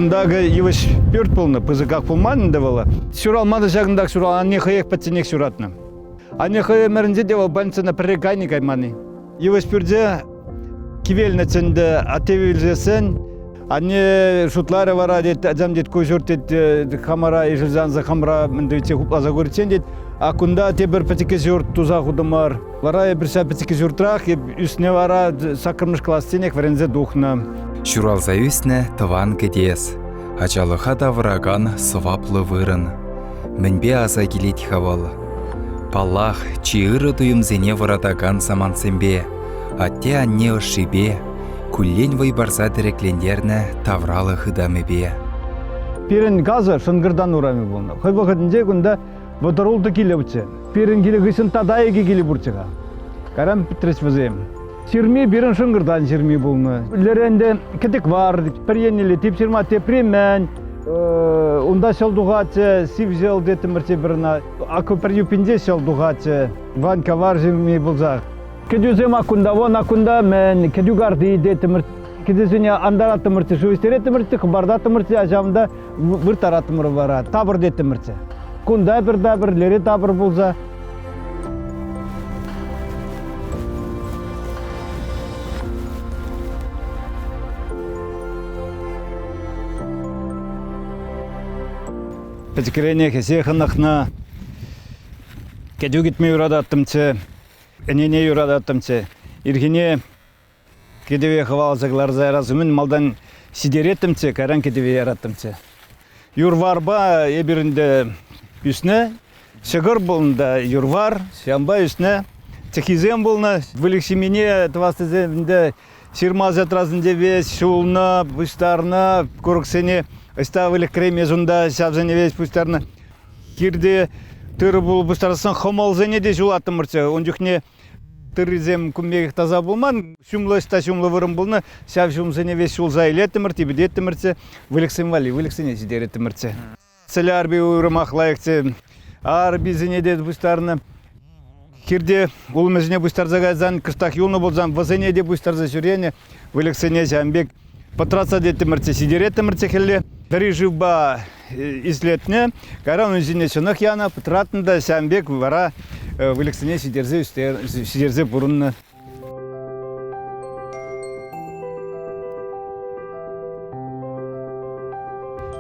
Кунта йывӑҫ пӳрт пулнӑ, пысӑках пулман ӗнтӗ вӑл. Ҫуралман та ҫакӑнтах ҫуралнӑ, анне хӑех пӗчченех ҫуратнӑ. Анне хӑй ӗмӗрӗнче те вӑл больницӑна пӗрре кайни кайман-и. Йывӑҫ пӳрте кивелнӗччӗ ӗнтӗ, атте вилсессӗн анне шутларӗ вара, тет, ачам, тет, ку ҫурт, тет, хамӑра ишӗлсе анса хамӑра мӗн тӑвиччен хупласа куриччен, тет, а кунта тепӗр пӗчӗккӗ ҫурт туса хутӑмӑр. Вара эпир ҫав пӗчӗккӗ ҫуртрах ӳснӗ вара саккӑрмӗш классенех вӗренсе тухнӑ. Ҫуралса ӳснӗ тӑван кӗтес, ачалӑха тавӑракан сӑваплӑ вырӑн. Мӗнпе аса килет-ха вӑл? Паллах, чи ырӑ туйӑмсене вӑратакан самантсемпе, атте-анне ӑшшипе, куллен вӑй парса тӗреклентернӗ тавралӑх ытамӗпе. Пирӗн касӑ Шӑнкӑртан урамӗ пулнӑ. Хӑй вӑхӑтӗнче кунта 36 килӗччӗ. Пирӗн килӗ хыҫҫӑн тата икӗ килӗ пурччӗ-ха. Кайран пӗтрӗҫ вӗсем. Ҫырми пирӗн Шӑнкӑртан ҫырми пулнӑ. Леренде кӗтӗк вар, пӗр еннелле тип ҫырма, тепри мӗн. Унта ҫӑл тухатчӗ, сив ҫӑл теттӗмӗрччӗ пӗр ӑна. Акӑ пӗр юппинче ҫӑл тухатчӗ. Ванька вар ҫырми пулса. Кӗтӳсем аккунта, вон аккунта мӗн, кӗтӳ карти теттӗмӗр. Кӗтӳсене антараттӑмӑрччӗ, шыв ӗҫтереттӗмӗрччӗ, хӑпартаттӑмӑрччӗ, ҫавӑнта вырттараттӑмӑр вара, тапӑр теттӗмӗрччӗ. Кунта пӗр тапӑр, лере тапӑр пулса. Пӗчӗкренех ӗҫе хӑнӑхнӑ. Кӗтӳ кӗтме юрататтӑмччӗ, ӗнене юрататтӑмччӗ. Ирхине Кӗтӗве хӑваласа кӑларса ярас умӗн малтан ҫитереттӗмччӗ, кайран кӗтӗве яраттӑмччӗ. Юр-варпа эпир ӗнтӗ ӳснӗ. Ҫӑкӑр пулнӑ та юр-вар, ҫавӑнпа ӳснӗ. Чӑххисем пулнӑ. Выльӑх ҫимине тӑвас тесе ӗнтӗ ҫырма ҫатрасенче веҫ ҫулнӑ, пуҫтарнӑ, курӑксене ӑҫта выльӑх кӗреймест унта ҫавсене веҫ пуҫтарнӑ. Хирте тырӑ-пулӑ пуҫтарсан хӑмӑлсене те ҫулаттӑмӑрччӗ. Ун чухне Тыррисем кун пекех таса пулман. Ҫумлӑ ӑҫта ҫумлӑ вырӑн пулнӑ, ҫав ҫумсене веҫ ҫулса илеттӗмӗр, типӗтеттӗмӗрччӗ, выльӑхсем валли выльӑхсене ҫитереттӗмӗрччӗ. Сӗлӗ арпи уйрӑмах лайӑхчӗ. Арписене те пуҫтарнӑ. Хирте улмисене пуҫтарса кайсан, кӑштах юлнӑ пулсан, вӗсене те пуҫтарса ҫӳренӗ. Выльӑхсене ҫавӑн пек пӑтратса теттӗмӗрччӗ, ҫитереттӗмӗрччӗ хӗлле. Вӗри шывпа ислетнӗ, кайран ун ҫине ҫӑнӑх янӑ, пӑтратнӑ та ҫавӑн пек вара выльӑхсене ҫитерсе ҫитерсе пурӑннӑ.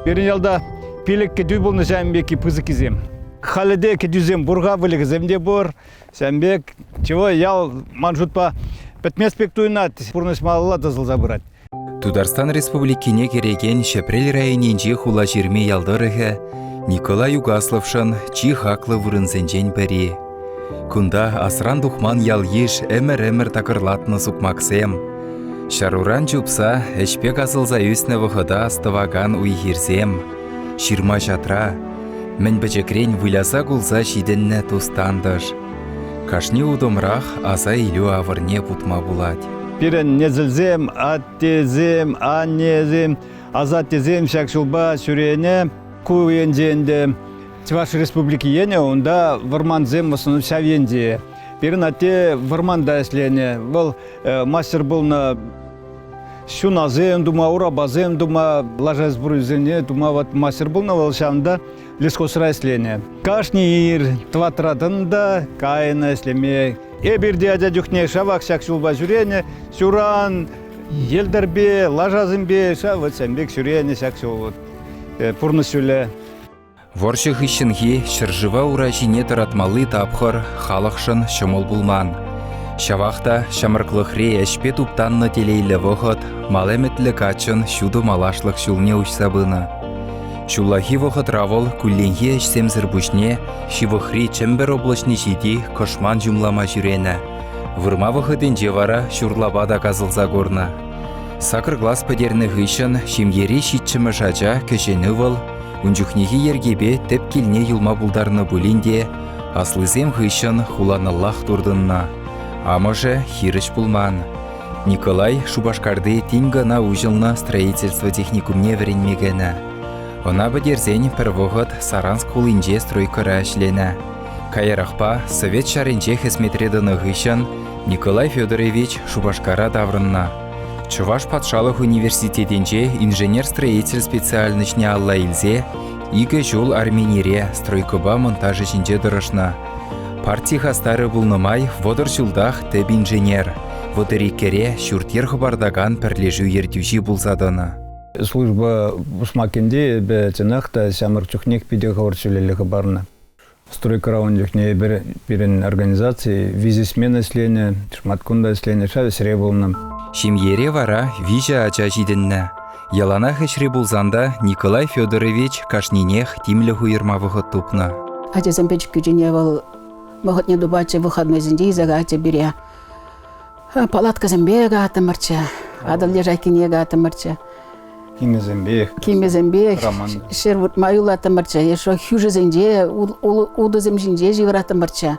Пирӗн ялта пилӗк кӗтӳ пулнӑ ҫавӑн пекки пысӑккисем. Халӗ те кӗтӳсем пур-ха, выльӑхӗсем те пур. Ҫавӑн пек чего ял ман шутпа пӗтмес пек туйӑнать, пурнӑҫ малалла тӑсӑлса пырать. Тутарстан Республикине кӗрекен Ҫӗпрел районӗнчи Хулаҫырми ял тӑрӑхӗ Николай Угасловшӑн чи хаклӑ вырӑнсенчен пӗри. Кунта асран тухман ял-йыш ӗмӗр-ӗмӗр такӑрлатнӑ сукмаксем, ҫаруран чупса ӗҫпе касӑлса ӳснӗ вӑхӑта астӑвакан уй-хирсем, ҫырма-ҫатра, мӗн пӗчӗкрен выляса-кулса ҫитӗннӗ тус-тантӑш. Кашни утӑмрах аса илӳ авӑрне путма пулать. Пирӗн несӗлсем, аттесем, аннесем, асаттесем ҫак ҫулпа ҫӳренӗ. Ку енче ӗнтӗ Чӑваш Республики енӗ, унта вӑрмансем в основном ҫав енче. Пирӗн атте вӑрманта ӗҫленӗ. Вӑл мастер пулнӑ ҫунасем тума, урапасем тума, лаша сбруйсене тума вот мастер пулнӑ вӑл ҫавӑнта лесхозра ӗҫленӗ. Кашни ир тӑватра тӑнӑ та кайнӑ ӗҫлеме. Эпир те ача чухне шавах ҫак ҫулпа ҫӳренӗ. Ҫуран, йӗлтӗрпе, лашасемпе ҫав вот ҫавӑн пек ҫӳренӗ ҫак ҫул. Пурнӑҫ ҫулӗ. Вӑрҫӑ хыҫҫӑнхи ҫӗршыва ура ҫине тӑратмалли тапхӑр халӑхшӑн ҫӑмӑл пулман. Ҫавах та ҫамрӑклӑхри ӗҫпе туптаннӑ телейлӗ вӑхӑт мал ӗмӗтлӗ каччӑн ҫутӑ малашлӑх ҫулне уҫса пынӑ. Ҫуллахи вӑхӑтра вӑл кулленхи ӗҫсемсӗр пуҫне ҫывӑхри Чӗмпӗр облаҫне ҫити кӑшман ҫумлама ҫӳренӗ. Вырма вӑхӑтӗнче вара ҫурлапа та касӑлса курнӑ. Сакӑр класс пӗтернӗ хыҫҫӑн ҫемьери ҫиччӗмӗш ача кӗҫӗн ывӑл ун чухнехи йӗркепе тӗп килне юлма пултарнӑ пулин те аслисем хыҫҫӑн хуланаллах туртӑннӑ. Амӑшӗ хирӗҫ пулман. Николай Шупашкарти тин кӑна уҫӑлнӑ строительство техникумне вӗренме кӗнӗ. Ӑна пӗтерсен пӗр вӑхӑт Саранск хулинче стройкӑра ӗҫленӗ. Каярахпа Совет ҫарӗнче хӗсметре тӑнӑ хыҫҫӑн Николай Федорович Шупашкара таврӑннӑ. Чӑваш патшалӑх университетӗнче инженер-строитель специальноҫне алла илсе икӗ ҫул Арменире стройкӑпа монтаж ӗҫӗнче тӑрӑшнӑ. Парти хастарӗ пулнӑ май 30 ҫултах тӗп инженер, 32-ре ҫурт-йӗр хӑпартакан пӗрлешӳ ертӳҫи пулса тӑнӑ. Служба пусмакӗнче эпӗ чӑнах та ҫамрӑк чухнех питӗ хӑвӑрт ҫӳлелле хӑпарнӑ. Стройкӑра ун чухне эпир пирӗн организаци виҫӗ смена ӗҫленӗ, шӑматкун та ӗҫленӗ, ҫав ӗҫре пулнӑ. Ҫемьере вара виҫӗ ача ҫитӗннӗ. Яланах ӗҫре пулсан та Николай Федорович кашнинех тимлӗх уйӑрма вӑхӑт тупнӑ. Ачасем пӗчӗк кӳчене вӑл вӑхӑтне тупатчӗ, выходнойсенче илсе каятчӗ пире. Палаткӑсемпе катӑмӑрччӗ, Атӑл лежакине катӑмӑрччӗ. Кимӗсемпех. Кимӗсемпех ҫӗр выртма юлаттӑмӑрччӗ, хӳшӗсенче, утӑсем ҫинче ҫывӑраттӑмӑрччӗ.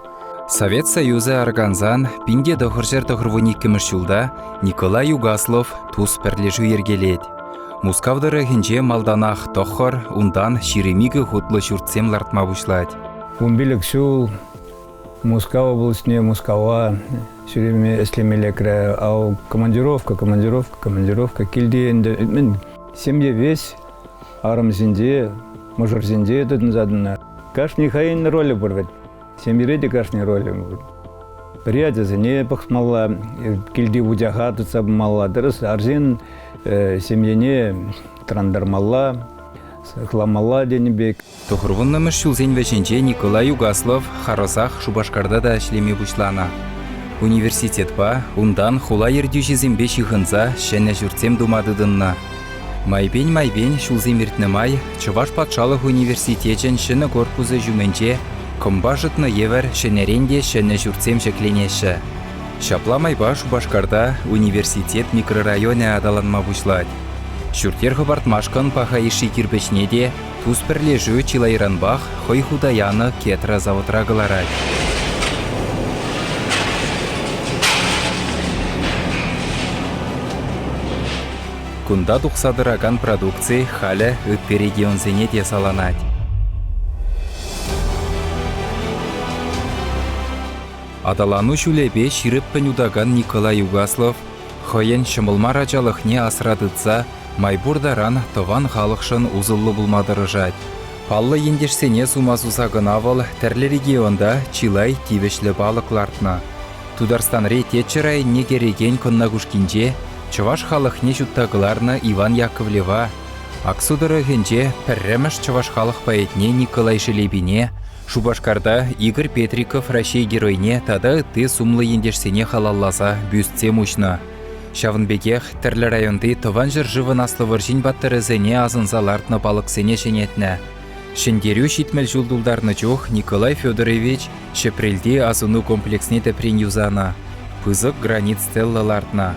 Совет Союзӗ аркансан 1992 ҫулта Николай Угаслов тус пӗрлешӳ йӗркелет. Мускав тӑрӑхӗнче малтанах тӑххӑр, унтан 22 хутлӑ ҫуртсем лартма пуҫлать. 15 ҫул Мускав облаҫне, Мускава ҫӳреме, ӗҫлеме лекрӗ. Ав командировка, командировка, командировка. Килте ӗнтӗ мӗн ҫемье веҫ арӑмсенче, мӑшӑрсенче тытӑнса тӑнӑ. Кашни хӑйӗн ролӗ пур вӗт. Ҫемьере те кашни ролӗ пур. Пӗри ачасене пӑхмалла, килти вучаха тытса пымалла. Тӗрӗс, арҫын ҫемьене тӑрантармалла, сыхламалла тенӗ пек. Тӑхӑрвуннӑмӗш ҫулсен вӗҫӗнче Николай Угаслов харӑсах Шупашкарта та ӗҫлеме пуҫланӑ. Университетпа, унтан хула ертӳҫисемпе ҫыхӑнса ҫӗнӗ ҫуртсем тума тытӑннӑ. Майпен-майпен ҫулсем иртнӗ май Чӑваш патшалӑх университечӗн ҫӗнӗ корпусӗ ҫумӗнче кӑмпа шӑтнӑ евӗр ҫӗнӗрен те ҫӗнӗ ҫуртсем ҫӗкленеҫҫӗ. Ҫапла майпа Шупашкарта университет микрорайонӗ аталанма пуҫлать. Ҫурт-йӗр хӑпартмашкӑн паха йышши кирпӗчне те Тус-пӗрлешӳ чылайранпах хӑй хута янӑ Кетра заводра кӑларать. Кунта тухса тӑракан продукци халӗ ытти регионсене те саланать. Аталану ҫулӗпе ҫирӗппӗн утакан Николай Угаслов хӑйӗн ҫӑмӑл мар ачалӑхне асра тытса май пур таран тӑван халӑхшӑн усӑллӑ пулма тӑрӑшать. Паллӑ ентешсене сума суса кӑна вӑл тӗрлӗ регионта чылай тивӗҫлӗ палӑк лартнӑ. Тутарстанри Теччӗ районне кӗрекен Кӑнна Кушкинче чӑваш халӑхне ҫутта кӑларнӑ Иван Яковлева, Аксу тӑрӑхӗнче пӗрремӗш чӑваш халӑх поэтне Николай Шелепине, Шупашкарта Игорь Петриков Раҫҫей Геройне тата ытти сумлӑ ентешсене халалласа бюстсем уҫнӑ. Ҫавӑн пекех тӗрлӗ районти Тӑван ҫӗршывӑн Аслӑ вӑрҫин паттӑрӗсене асӑнса лартнӑ палӑксене ҫӗнетнӗ. Ҫӗнтерӳ 70 ҫул тултарнӑ чух Николай Федорович Ҫӗпрелти асӑну комплексне тӗпрен юсанӑ, пысӑк гранит стелла лартнӑ.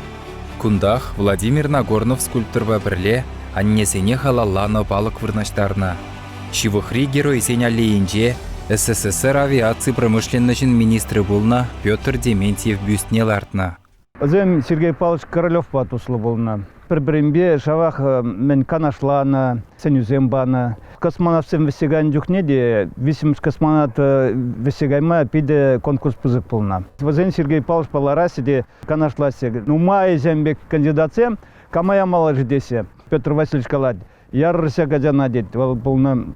Кунтах Владимир Нагорнов скульпторпа пӗрле аннесене халалланӑ палӑк вырнаҫтарнӑ. Ҫывӑхри Геройсен аллейинче СССР авиаци промышленноҫӗн министрӗ пулнӑ Петр Дементьев бюстне лартнӑ. Вӗсем Сергей Павлович Королевпа туслӑ пулнӑ. Пӗр-пӗринпе шавах мӗн канашланӑ, сӗнӳсем панӑ. Космонавтсем вӗҫсе кайнӑ чухне те виҫҫӗмӗш космонавт вӗҫсе кайма питӗ конкурс пысӑк пулнӑ. Вӗсен Сергей Павловичпа лараҫҫӗ те канашлаҫҫӗ. Нумай ҫавӑн пек кандидатсем кама ямалла-ши теҫҫӗ. Петр Васильевич калать, Ярӑрся качана тет. Вӑл пулнӑ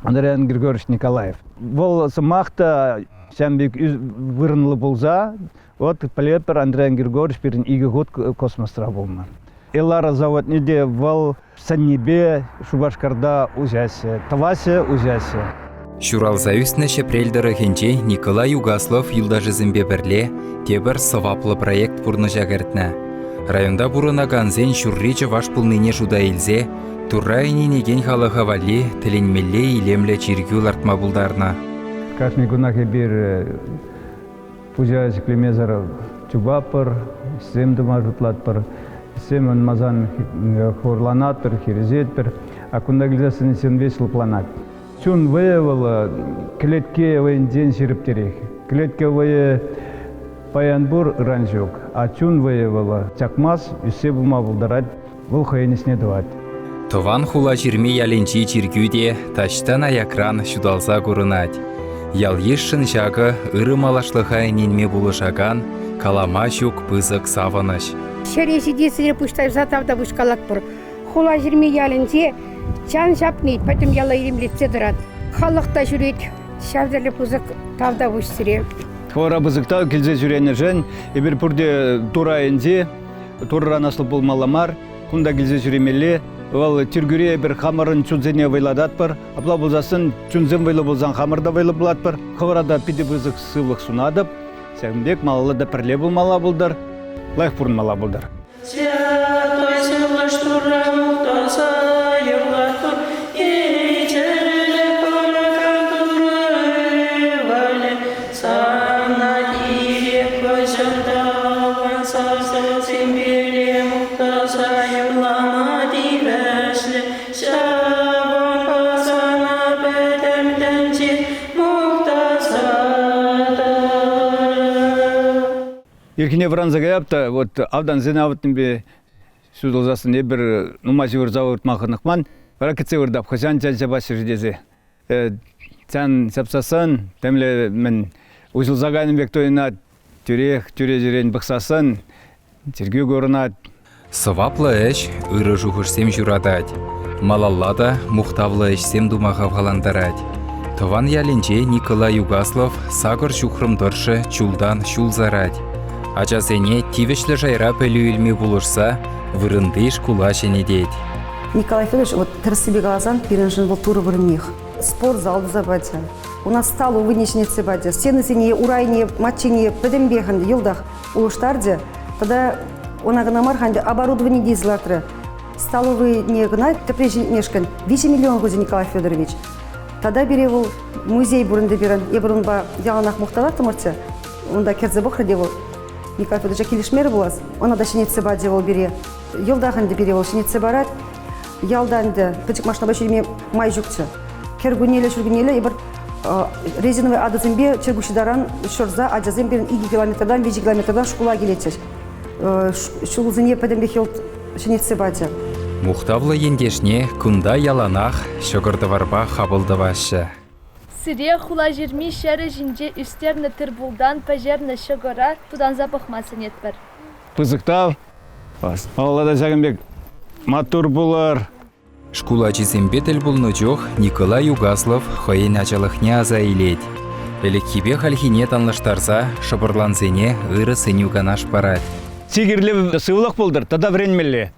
Андриан Григорьевич Николаев. Вӑл сӑмах та ҫавӑн пек вырӑнлӑ пулса, вот пӗлетпӗр, Андриан Григорьевич пирӗн икӗ хут космосра пулнӑ. Элара заводне те вӑл сӗннипе Шупашкарта уҫаҫҫӗ, тӑваҫҫӗ, уҫаҫҫӗ. Ҫуралса ӳснӗ Ҫӗпрел тӑрӑхӗнче Николай Угаслов юлташӗсемпе пӗрле тепӗр сӑваплӑ проект пурнӑҫа кӗртнӗ. Районта пурӑнакансен ҫурри чӑваш пулнине шута илсе Турра ӗненекен халӑха валли тӗлӗнмелле илемлӗ чиркӳ лартма пултарнӑ. Кашни кунах эпир пуҫа ҫӗклемесӗр чупатпӑр, ӗҫсем тума шутлатпӑр. Ӗҫсем ӑнмасан хурланатпӑр, хирӗҫетпӗр. А кунта килсессӗн ҫын веҫ лӑпланать. Чун вӑйӗ вӑл кӗлетке вӑйӗнчен ҫирӗптерех. Кӗлетке вӑйӗ паян пур, ыран ҫук. А чун вӑйӗ вӑл чакмасть, ӳссе пыма пултарать. Вӑл хӑйӗн ӗҫне тӑвать. Тӑван Хулаҫырми ялӗнчи чиркӳ те таҫтан аякран ҫуталса курӑнать. Ял-йышшӑн ҫакӑ ырӑ малашлӑха ӗненме пулӑшакан калама ҫук пысӑк савӑнӑҫ. Ҫӗре ҫити сире пуҫ тайса тавтапуҫ калатпӑр. Хулаҫырми ялӗнче чан ҫапни пӗтӗм яла илемлетсе тӑрать. Халӑх та ҫӳрет. Ҫав тӗрлӗ пысӑк тавтапуҫ сире. Хӑвӑра пысӑк тав килсе ҫӳренӗшӗн эпир пурте Тур айӗнче, Турран аслӑ пулмалла мар, кунта килсе ҫӳремелле. Вӑл чиркӳре эпир хамӑрӑн чунсене вӑйлататпӑр. Апла пулсассӑн чунсем вӑйлӑ пулсан хамӑр та вӑйлӑ пулатпӑр. Хӑвӑра та питӗ пысӑк сывлӑх сунатӑп. Ҫакӑн пек малалла та пӗрле пулмалла пултӑр, лайӑх пурӑнмалла пултӑр. Святой сывлӑш Турра мухтаса юрлатпӑр, эй, чӗрӗлӗх паракан Турӑ Ывӑлӗ, сана кирек хӑҫан та аван сасӑсемпеле мухтаса юрлама тивӗҫлӗ. Ҫавӑнпа сана пӗтӗм тӗнче мухтаса тӑрӑ. Ирхине вӑранса каяп та вот автансен авӑтнипе ҫутӑлсассӑн эпир нумай ҫывӑрса выртма хӑнӑхман. Вара кӗтсе выртап, хӑҫан чан ҫапаҫҫӗ-ши тесе. Чан ҫапсассӑн темле мӗн уҫӑлса кайнӑ пек туйӑнать. Тӳрех чӳречерен пӑхсассӑн чиркӳ курӑнать. Сӑваплӑ ӗҫ ырӑ шухӑшсем ҫуратать, малалла та мухтавлӑ ӗҫсем тума хавхалантарать. Тӑван ялӗнче Николай Угаслов сакӑр ҫухрӑм тӑршшӗ чултан ҫул сарать. Ачасене тивӗҫлӗ шайра пӗлӳ илме пулӑшса вырӑнти шкула ҫӗнетет. Николай Федорович, вот тӗрӗссипе каласан, пирӗншӗн вӑл Турӑ вырӑннех. Спортзал туса пачӗ. У нас столовӑйне ҫӗнетсе пачӗ. Стенӑсене, урайне, маччине пӗтӗмпех ӗнтӗ йӑлтах улӑштарчӗ. Тата ӑна кӑна мар-ха ӗнтӗ оборудование те лартрӗ. Столовӑйне кӑна тӗпре ҫӗнетмешкӗн 3 миллион хучӗ Николай Федорович. Тата пире вӑл музей пур ӗнтӗ пирӗн. Эпир унпа яланах мухтанаттӑмӑрччӗ. Унта кӗрсе пӑхрӗ те вӑл. Николай Федоровича килӗшмерӗ пулас. Ӑна та ҫӗнетсе пачӗ вӑл пире. Йӑлтах ӗнтӗ пире вӑл ҫӗнетсе парать. Ялта ӗнтӗ пӗчӗк машинапа ҫӳреме май ҫукчӗ. Кӗркуннелле, ҫуркуннелле эпир резиновый атӑсемпе чӗркуҫҫи таран ҫӑрса ачасем пирӗн 2 километртан, 3 километртан шкула килетчӗҫ. Ҫулсене пӗтӗмпех йӑлт ҫӗнетсе пачӗ. Мухтавлӑ ентешне кунта яланах ҫӑкӑр-тӑварпа хапӑл тӑваҫҫӗ. Сире Хулаҫырми ҫӗрӗ ҫинче ӳстернӗ тыр-пултан пӗҫернӗ ҫӑкӑра тутанса пӑхма сӗнетпӗр. Пысӑк тав. Малалла та ҫакӑн пек маттур пулӑр. Шкул ачисемпе тӗл пулнӑ чух Николай Угаслов хӑйӗн ачалӑхне аса илет. Ӗлӗкхипе хальхине танлаштарса шӑпӑрлансене ырӑ сӗнӳ-канаш парать. Чи кирли сывлӑх пултӑр тата вӗренмелле.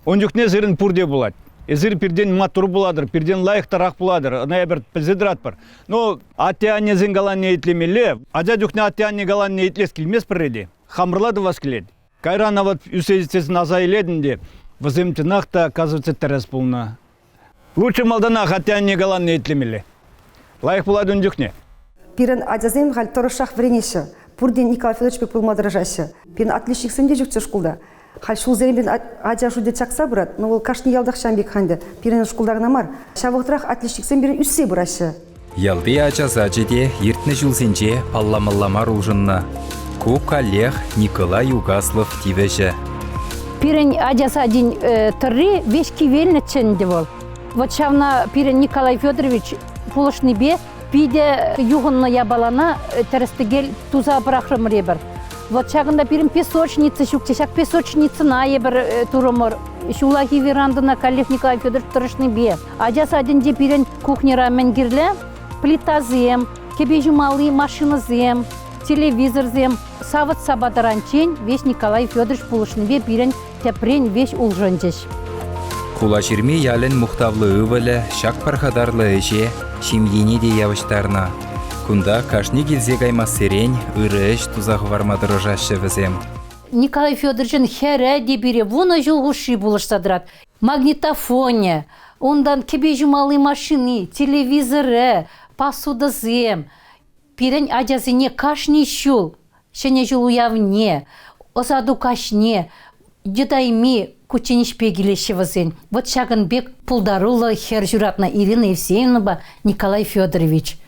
Ун чухне сирӗн пурте пулать. Эсир пиртен маттур пулатӑр, пиртен лайӑхтарах пулатӑр. Ӑна эпир пӗлсе тӑратпӑр. Ну, атте-аннесен каланине итлемелле. Ача чухне атте-анне каланине итлес килмест пӗрре те. Хамӑрла тӑвас килет. Кайран вот ӳссе ҫитсессӗн аса илетӗн те, вӗсем чӑнах та, оказывается, тӗрӗс пулнӑ. Лучше малтанах атте-анне каланине итлемелле. Лайӑх пулать ун чухне. Пирӗн ачасем халь тӑрӑшах вӗренеҫҫӗ. Пурте Николай Федорович пек пулма тӑрӑшаҫҫӗ. Пирӗн отличниксем те ҫукчӗ шкулта. Халь ҫулсерен пирӗн ача шучӗ чакса пырать, но вӑл кашни ялтах ҫавӑн пек ӗнтӗ. Пирӗн шкулта кӑна мар. Ҫав вӑхӑтрах отличниксем пирӗн ӳссе пыраҫҫӗ. Ялти ача сачӗ те иртнӗ ҫулсенче палламалла мар улшӑннӑ. Ку каллех Николай Угаслов тивӗҫӗ. Пирӗн ача сачӗн тӑрри веҫ кивелнӗччӗ ӗнтӗ вӑл. Вот ҫавна пирӗн Николай Федорович пулӑшнипе питӗ юхӑннӑ япалана тӗрӗс-тӗкел туса пӑрахрӑмӑр эпир. Вот ҫакӑнта пирӗн песочница ҫукчӗ. Ҫак песочницӑна эпир турӑмӑр. Ҫуллахи верандӑна каллех Николай Федорович тӑрӑшнипе. Ача садӗнче пирӗн кухньӑра мӗн кирлӗ? Плитасем, кӗпе ҫумалли машинӑсем, телевизорсем, савӑт-сапа таранччен веҫ Николай Федорович пулӑшнипе пирӗн тӗпрен веҫ улшӑнчӗҫ. Хулаҫырми ялӗн мухтавлӑ ывӑлӗ ҫак пархатарлӑ ӗҫе ҫемйине те явӑҫтарнӑ. Кунта кашни килсе каймассерен ырӑ ӗҫ туса хӑварма тӑрӑшаҫҫӗ вӗсем. Николай Федоровичӑн хӗрӗ те пире 10 ҫул хушши пулӑшса тӑрать. Магнитофонӗ, унтан кӗпе ҫумалли машини, телевизорӗ, посудӑсем. Пирӗн ачасене кашни ҫул Ҫӗнӗ ҫул уявне, ӑсату каҫне йӑтайми кучченеҫпе килеҫҫӗ вӗсен. Вот ҫакӑн пек пултаруллӑ хӗр ҫуратнӑ Ирина Евсеевнӑпа Николай Федорович.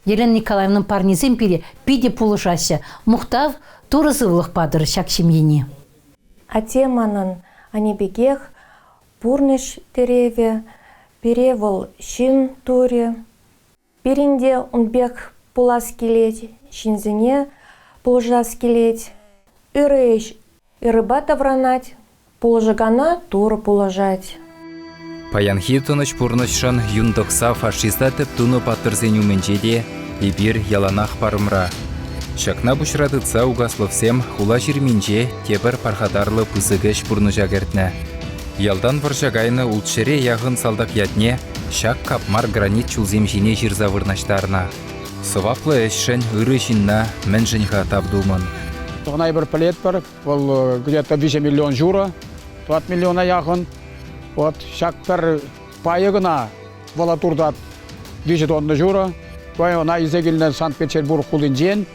Елена Николаевнӑн парнисем пире питӗ пулӑшаҫҫӗ. Мухтав, Турӑ сывлӑх патӑр ҫак ҫемьене. Атте манӑн ане пекех пурнӑҫ тӗревӗ, пире вӑл ҫын турӗ. Пирӗн те ун пек пулас килет, ҫынсене пулӑшас килет. Ырӑ ӗҫ. Ырӑпа таврӑнать, пулӑшакана Турӑ пулӑшать. Паянхи тӑнӑҫ пурнӑҫшӑн юн тӑкса фашиста тӗп тунӑ паттӑрсен умӗнче те эпир яланах парӑмра. Ҫакна пуҫра тытса Угасловсем хула ҫырминче тепӗр пархатарлӑ пысӑк ӗҫ пурнӑҫа кӗртнӗ. Ялтан вӑрҫа кайнӑ ултҫӗре яхӑн салтак ятне ҫак капмар гранит чулсем ҫине ҫырса вырнаҫтарнӑ. Сӑваплӑ ӗҫшӗн ырӑ ҫынна мӗншӗн-ха тав тумӑн? Ӑна эпир пӗлетпӗр, вӑл где-то 3 миллион ҫурӑ, 4 миллиона яхӑн. Вот ҫак пӗр пайӗ кӑна вӑла туртать 3 тонна ҫурӑ. Ӑна илсе килнӗ Санкт-Петербург хулинчен.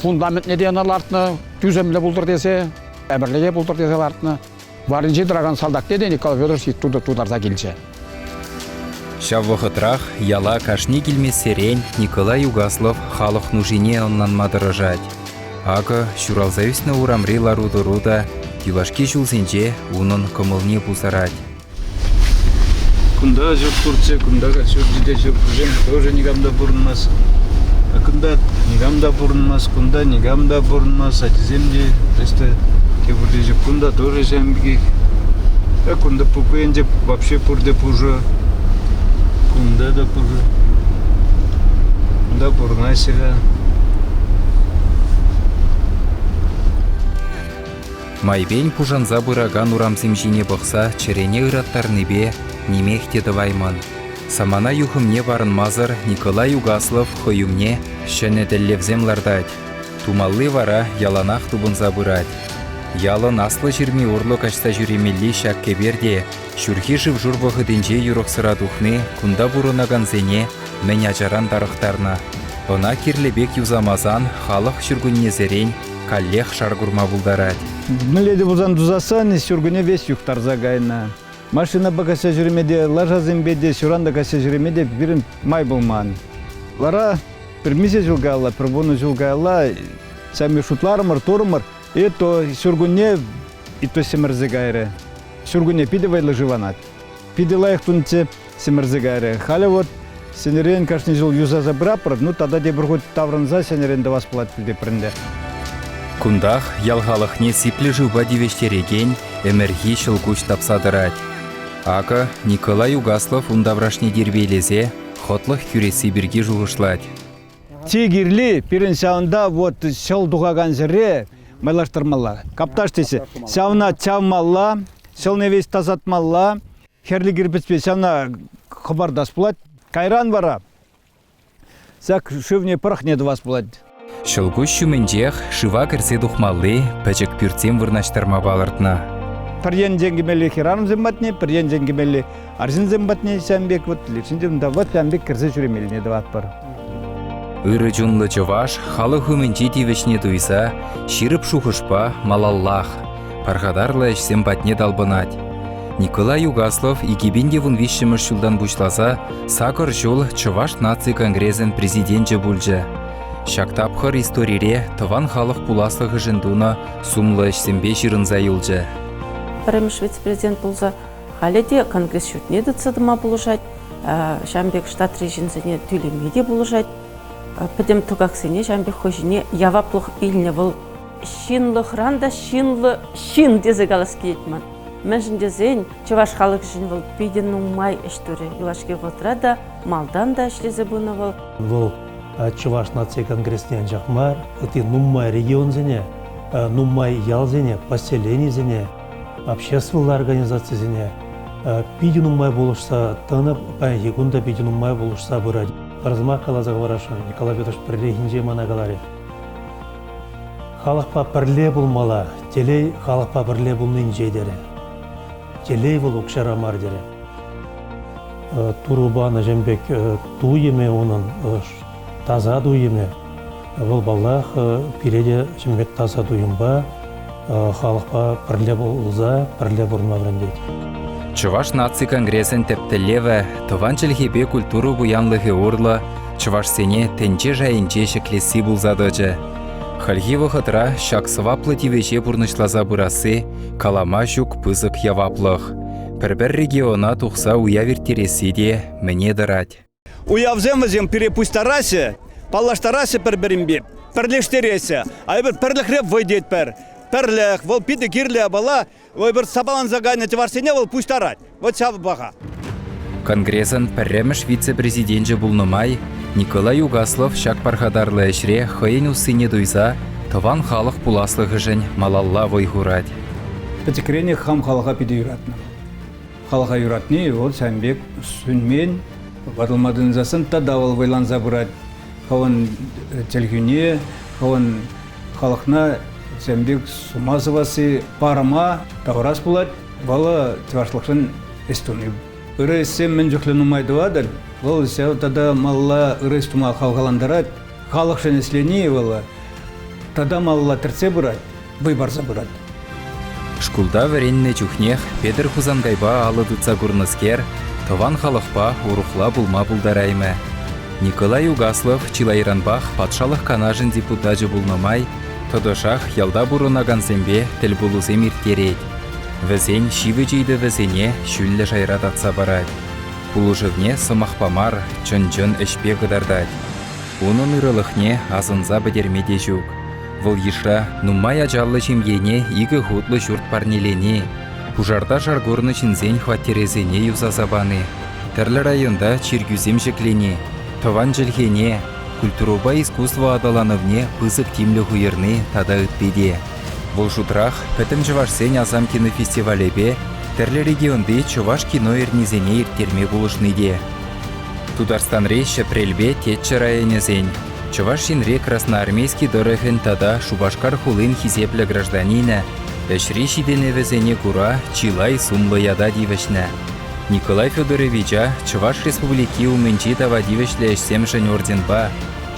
Фундаментне те ӑна лартнӑ, тӳсӗмлӗ пултӑр тесе, ӗмӗрлӗхе пултӑр тесе лартнӑ. Варринче тӑракан салтакне те Николай Федорович тутарса килчӗ. Ҫав вӑхӑтрах яла кашни килмессерен Николай Угаслов халӑх нушине ӑнланма тӑрӑшать. Акӑ, ҫуралса ӳснӗ урамри лару-тӑру та юлашки ҫулсенче унӑн кӑмӑлне пусарать. Кунта ҫурт пурччӗ, кунта ҫурчӗ те ҫук. Вӗсем тоже никам та пурӑнмасть. А кунта никам та пурӑнмасть, кунта никам та пурӑнмасть. Ачисем те просто тепӗр ҫук. Кунта тоже ҫавӑн пекех. А кунта ку енче вообще пурте пушӑ. Кунта та пушӑ. Кунта пурӑнаҫҫӗ-ха. Майпен пушанса пыракан урамсем ҫине пӑхса чӗрене ыраттарнипе нимех те тӑваймӑн. Самана юхӑмне парӑнмасӑр Николай Угаслов хӑй умне ҫӗнӗ тӗллевсем лартать. Тумалли вара яланах тупӑнса пырать. Ялӑн аслӑ ҫырми урлӑ каҫса ҫӳремелли ҫак кӗпер те ҫурхи шыв-шур вӑхӑтӗнче юрӑхсӑра тухни кунта пурӑнакансене мӗн ачаран тарӑхтарнӑ. Ӑна кирлӗ пек юсамасан халӑх ҫуркуннесерен каллех шар курма пултарать. Мӗнле те пулсан тусассан ҫуркунне веҫ юхтарса кайнӑ. Машинапа каҫса ҫӳреме те, лашасемпе те, ҫуран та каҫса ҫӳреме те пирӗн май пулман. Вара пӗр миҫе ҫул каялла, пӗр вунӑ ҫул каялла сами шутларӑмӑр, турӑмӑр, и то ҫуркунне и то ҫӗмӗрсе кайрӗ. Ҫуркунне питӗ вӑйлӑ шыванать. Питӗ лайӑх тунччӗ. Сӗмӗрсе кайрӗ. Халӗ вот ҫӗнӗрен кашни ҫул юсаса пыратпӑр, ну тата тепӗр хут таврӑнса ҫӗнӗрен тӑвас пулать тетпӗр ӗнтӗ. Кунтах ял халӑхне сиплӗ шывпа тивӗҫтерекен ӗмӗрхи ҫӑлкуҫ тапса тӑрать. Акӑ Николай Угаслов ун таврашне тирпейлесе хӑтлӑх кӳресси пирки шухӑшлать. Чи кирли пирӗн ҫавӑнта вот ҫӑл тухакан ҫӗре майлаштармалла. Капташ тесе. Ҫавна чавмалла, ҫӑлне веҫ тасатмалла, Хӗрлӗ кирпӗчпе ҫавна хӑпартас пулать. Кайран вара ҫак шывне пӑрӑхне тӑвас пулать. Ҫӑлкуҫ ҫумӗнчех шыва кӗрсе тухмалли пӗчӗк пӳртсем вырнаҫтарма палӑртнӑ. Пӗр енчен кӗмелли хӗрарӑмсем патне, пӗр енчен кӗмелли арҫынсем патне ҫавӑн пек вот лешӗнче унта вот ҫавӑн пек кӗрсе ҫӳремеллине тӑватпӑр. Ырӑ чунлӑ чӑваш халӑх умӗнчи тивӗҫне туйса ҫирӗп шухӑшпа малаллах пархатарлӑ ӗҫсем патне талпӑнать. Николай Угаслов 2013 ҫултан пуҫласа сакӑр ҫул Чӑваш наци конгресӗн президенчӗ пулчӗ. Ҫак тапхӑр историре тӑван халӑх пуласлӑхӗшӗн тунӑ сумлӑ ӗҫсемпе ҫырӑнса юлчӗ. Пӗрремӗш вице-президент пулса халӗ те конгресс ҫуртне тытса тӑма пулӑшать, ҫавӑн пек штатри ҫынсене тӳлеме те пулӑшать. Пӗтӗм тӑкаксене ҫавӑн пек хӑй ҫине яваплӑх илнӗ вӑл. Ҫынлӑхран та ҫынлӑ ҫын тесе калас килет ман. Мӗншӗн тесен чӑваш халӑхӗшӗн вӑл питӗ нумай ӗҫ турӗ. Юлашки вӑхӑтра та, малтан та ӗҫлесе пынӑ вӑл. Вӑл Чӑваш наци конгресне анчах мар, ытти нумай регионсене, нумай ялсене, поселенисене, обществӑлла организацисене питӗ нумай пулӑшса тӑнӑ, паянхи кун та питӗ нумай пулӑшса пырать. Пӗр сӑмах каласа хӑварасшӑн, Николай Петрович пӗррехинче мана каларӗ. Халӑхпа пӗрле пулмалла, телей халӑхпа пӗрле пулнинче терӗ. Телей вӑл укҫара мар терӗ. Турӑ панӑ ҫын пек туйӑмӗ унӑн, таса туйӑмӗ. Вӑл, паллах, пире те ҫын пек таса туйӑмпа, халӑхпа пӗрле пулса, пӗрле пурӑнма вӗрентет. Чӑваш наци конгресӗн тӗп тӗллевӗ тӑван чӗлхепе культура пуянлӑхӗ урлӑ чӑвашсене тӗнче шайӗнче ҫӗклесси пулса тӑчӗ. Хальхи вӑхӑтра ҫак сӑваплӑ тивӗҫе пурнӑҫласа пырасси калама ҫук пысӑк яваплӑх. Пӗр-пӗр региона тухса уяв ирттересси те мӗне тӑрать. Уявсем вӗсем пире пуҫтараҫҫӗ, паллаштараҫҫӗ пӗр-пӗринпе, пӗрлештереҫҫӗ. А эпир пӗрлӗхре вӑй тетпӗр. Пӗрлӗх, вӑл питӗ кирлӗ япала. Вӑл сапаланса кайнӑ чӑвашсене вӑл пуҫтарать. Вот ҫав паха. Конгресӑн пӗрремӗш вице-президенчӗ пулнӑ май Николай Угаслов ҫак пархатарлӑ ӗҫре хӑйӗн уссине туйса тӑван халӑх пуласлӑхӗшӗн малалла вӑй хурать. Пӗчӗкренех хам халӑха питӗ юратнӑ. Халӑха юратни вӑл ҫавӑн пек сӳнмен, ватӑлма тытӑнсассӑн тата вӑл вӑйланса пырать. Хӑвӑн чӗлхӳне, хӑвӑн халӑхна ҫавӑн пек сума сӑвасси парӑма тавӑрас пулать. Вӑл чӑвашлӑхшӑн ӗҫ туни. Ырӑ ӗҫсем мӗн чухлӗ нумай тӑватӑр, вӑл ҫав тата малалла ырӑ ӗҫ тума хавхалантарать. Халӑхшӑн ӗҫлени вӑл тата малалла тӗртсе пырать, вӑй парса пырать. Шкулта вӗреннӗ чухнех Петӗр Хусанкайпа алӑ тытса курнӑскер тӑван халӑхпа урӑхла пулма пултараймӗ. Николай Угаслов чылайранпах Патшалӑх Канашӗн депутачӗ пулнӑ май тӑтӑшах ялта пурӑнакансемпе тӗлпулусем ирттерет. Вӗсен ҫивӗч ыйтӑвӗсене ҫӳллӗ шайра татса парать. Пулӑшӑвне сӑмахпа мар, чӑн-чӑн ӗҫпе кӑтартать. Унӑн ырӑлӑхне асӑнса пӗтерме те ҫук. Вӑл йышра нумай ачаллӑ ҫемьене икӗ хутлӑ ҫурт парнелени, пушарта шар курнӑ ҫынсен хваттерӗсене юсаса пани, тӗрлӗ районта чиркӳсем ҫӗклени, тӑван чӗлхене, культурӑпа искусство аталанӑвне пысӑк тимлӗх уйӑрни тата ытти те. Вӑл шутрах Пӗтӗм чӑвашсен Асам кинофестивалӗпе тӗрлӗ регионти чӑваш кино эрнисене ирттерме пулӑшни те. Тутарстанри Ҫӗпрелпе Теччӗ районӗсен, Чӑваш Енри Красноармейски тӑрӑхӗн тата Шупашкар хулин хисеплӗ гражданинӗ ӗҫри ҫитӗнӗвӗсене кура чылай сумлӑ ята тивӗҫнӗ. Николай Федоровича Чӑваш Республики умӗнчи тава тивӗҫлӗ ӗҫсемшӗн орденпа,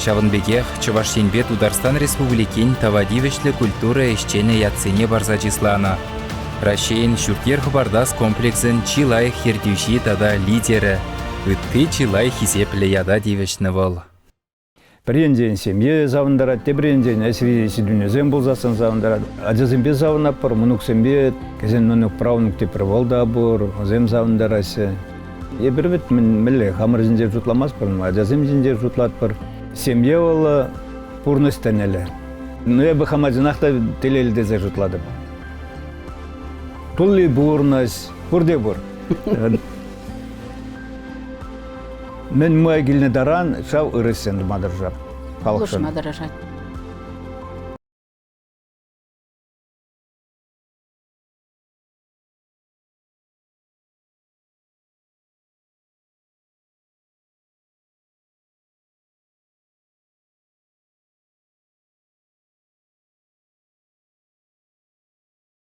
ҫавӑн пекех Чӑваш Енпе Тутарстан Республикин тава тивӗҫлӗ культура ӗҫченӗ ятсене парса чысланӑ. Раҫҫейӗн ҫурт-йӗр хӑпартас комплексӗн чи лайӑх ертӳҫи тата лидерӗ, ытти чылай хисеплӗ ята тивӗҫнӗ вӑл. Пӗр енчен ҫемье савӑнтарать, тепӗр енчен ӗҫри ҫитӗнӳсем пулсассӑн савӑнтарать. Ачасемпе савӑнатпӑр, мӑнуксемпе, кӗҫӗн мӑнук, правнук тепӗр вӑл та пур, вӗсем савӑнтараҫҫӗ. Эпир вӗт мӗнле хамӑр ҫинчен шутламастпӑр, ачасем ҫинчен шутлатпӑр. Ҫемье вӑл пурнӑҫ тӗнӗлӗ. Ну, эпӗ хама чӑнах та телейлӗ тесе шутлатӑп. Тулли пурнӑҫ, пурте пур. Мӗн май килнӗ таран ҫав ырӑ ӗҫсем тума тӑрӑшап халӑхшӑн. Пулӑшма тӑрӑшать.